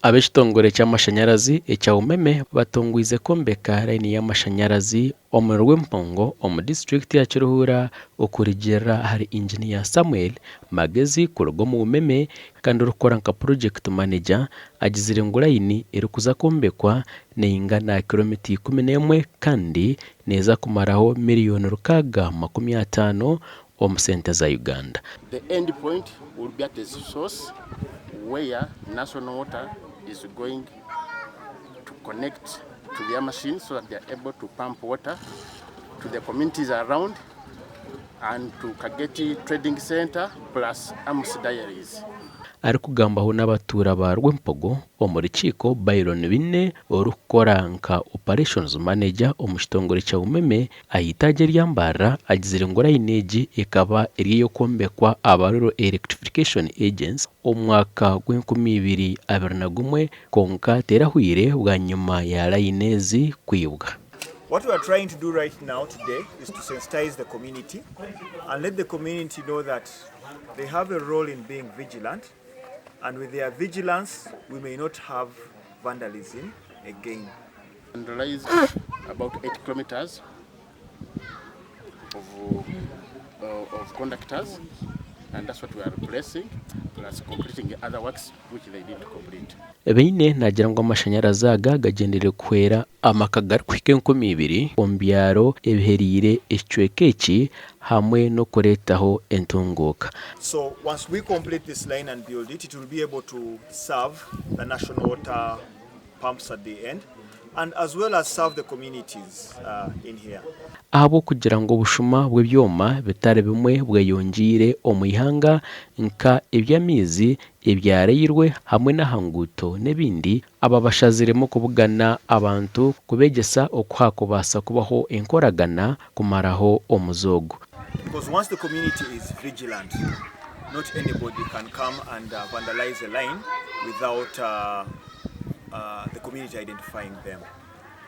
Ab'ekitongore ky'amashanyarazi ekya Umeme batungwize kwombeka layini y'amashanyarazi omuri Rwempongo omu disiturikiti ya Kiruhura okurugiirira ahari Inginiya Samuel Magezi kuruga omu Umeme kandi orikukora nka purogyekiti maneja agizire ngu layini erikuza kwombekwa neingana kiromita 11 kandi neeza kumaraho miriyoni 650 omu sente za Uganda. The end point will be at the source where National Water is going to connect to their machines so that they are able to pump water to the communities around and to Kageti Trading Center plus Amus Diaries. Arikugambaho n'abatuura ba Rwempogo omu rukiiko, Byron Binne orikukora nka Operations Manager omu kitongore kya Umeme Aha itaagi erya Mbarara agizire ngu layini egi ekaba eri ey'okwombekwa aba Rural Electrification Agency omu mwaka gw'enkumi ibiri abiri na gumwe kwonka terahwire bwanyima ya layini ezi kwibwa. What we are trying to do right now today is to sensitize the community and let the community know that they have a role in being vigilant and with their vigilance we may not have vandalism again. Vandalized about 8 kilometers of, uh, of conductors and that's what we are replacing plus completing the other works which they didn't complete. Baine naagira ngu amashanyarazi aga gagyendereire kuhwera amaka garikuhika 2000 omu byaro ebihereire ekicweka eki hamwe n'okureetaho entunguuka. So once we complete this line and build it, it will be able to serve the National Water pumps at the end and as well as serve the communities in here. Ahabw'okugira ngu obushuma bw'ebyoma bitari bimwe bweyongyeire omu ihanga nka eby'amaizi, ebya reirwe hamwe n'aha nguuto n'ebindi, aba bashaziremu kubugana abantu kubeegyesa oku hakubaasa kubaho enkoragana kumaraho omuze ogu. Because once the community is vigilant, not anybody can come and vandalize a line without the community identifying them.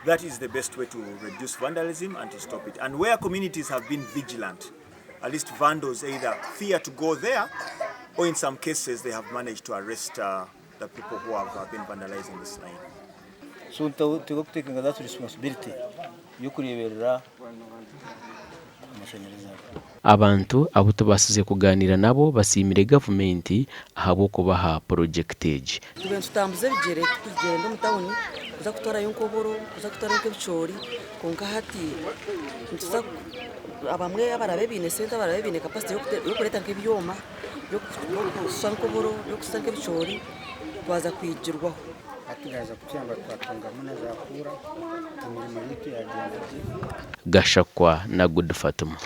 That is the best way to reduce vandalism and to stop it. And where communities have been vigilant, at least vandals either fear to go there or in some cases they have managed to arrest the people who have been vandalizing this line. So nituteekwa kutekinga that responsibility y'okureeberera amashanyarazi ago. Abantu abu tubaasize kugaaniira nabo basiimire gavumenti ahabw'okubaha purogyekiti egi. Tubaire nitutambuza ebigyere turikugyenda omu tawuni kuza kutwarayo nk'oburo, kuza kutwarayo nk'ebicoori kwonka hati nituza abamwe abaraabe baine sente abaraabe baine kapasite y'okureeta nk'ebyoma by'okusa nk'oburo, by'okusa nk'ebicoori twaza kwigirwaho. Hati gaaza kutuyamba twatungamu na za kuura, emirimo yaitu yaagyenda gye. Gashakwa na Good Fatuma.